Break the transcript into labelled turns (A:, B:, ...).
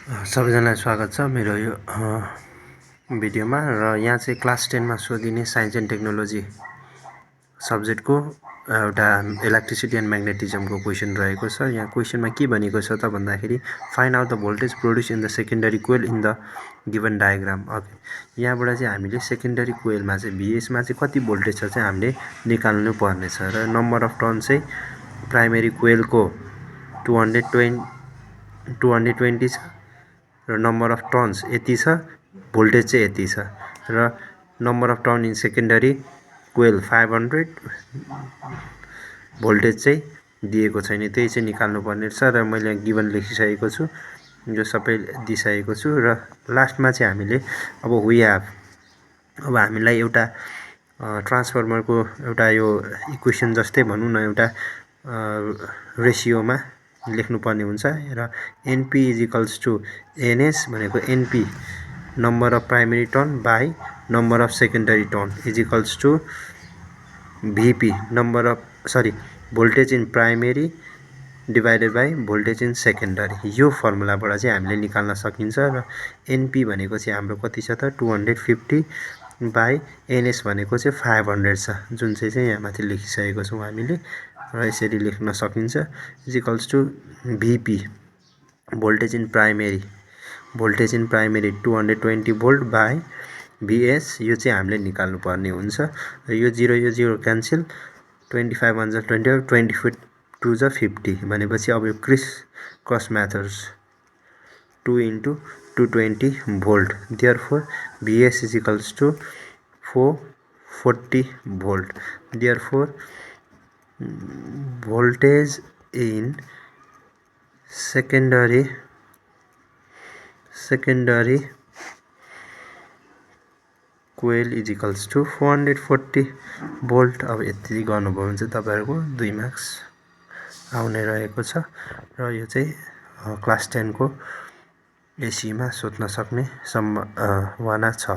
A: सबैजनालाई स्वागत छ मेरो यो भिडियोमा र यहाँ चाहिँ क्लास 10 मा सोधिने साइन्स एन्ड टेक्नोलोजी सब्जेक्टको एउटा इलेक्ट्रिसिटी एन्ड म्याग्नेटिजमको क्वेशन रहेको छ। यहाँ क्वेशनमा के भनेको छ त भन्दाखेरि find out the voltage produce in the secondary coil in the given diagram. Okay, यहाँबाट चाहिँ हामीले सेकेन्डरी कोइलमा चाहिँ भिएसमा चाहिँ कति भोल्टेज छ चाहिँ हामीले निकाल्नु पर्ने छ र नम्बर अफ टर्न चाहिँ प्राइमेरी कोइलको 220 छ र नम्बर अफ टर्न्स यति छ, भोल्टेज चाहिँ यति छ र number of turn in secondary coil 500, voltage चाहिँ दिएको छैन, त्यही चाहिँ निकाल्नु पर्ने छ र मैले गिभन लेखिसकेको छु, यो सबै दिइसकेको छु। र लास्टमा चाहिँ हामीले अब हामीलाई एउटा ट्रान्सफर्मरको एउटा यो इक्वेसन जस्तै भनौँ न एउटा रेसियोमा लेख्नुपर्ने हुन्छ र NP is equals to NS भनेको NP number of primary turn by number of secondary turn is equals to VP voltage in primary divided by voltage in secondary. यो फर्मुलाबाट चाहिँ हामीले निकाल्न सकिन्छ र एनपी भनेको चाहिँ हाम्रो कति छ त 250 बाई एनएस भनेको चाहिँ 500 छ, जुन चाहिँ यहाँ माथि लेखिसकेको छौँ हामीले र यसरी लेख्न सकिन्छ is equals to VP voltage in primary 220 volt by VS, यो चाहिँ हामीले निकाल्नु पर्ने हुन्छ र यो 0 क्यान्सल, 25 1 जा 25, 20 2 जा 50 भनेपछि अब यो cross methods 2 into 220 volt, therefore VS is equals to 440 volt. Therefore voltage in secondary coil is equals to 440 volt। अब यति गर्नुभयो भने चाहिँ तपाईहरुको 2 मार्क्स आउने रहेको छ र यो चाहिँ क्लास 10 को एसीमा सोध्न सक्ने सम्भावना छ।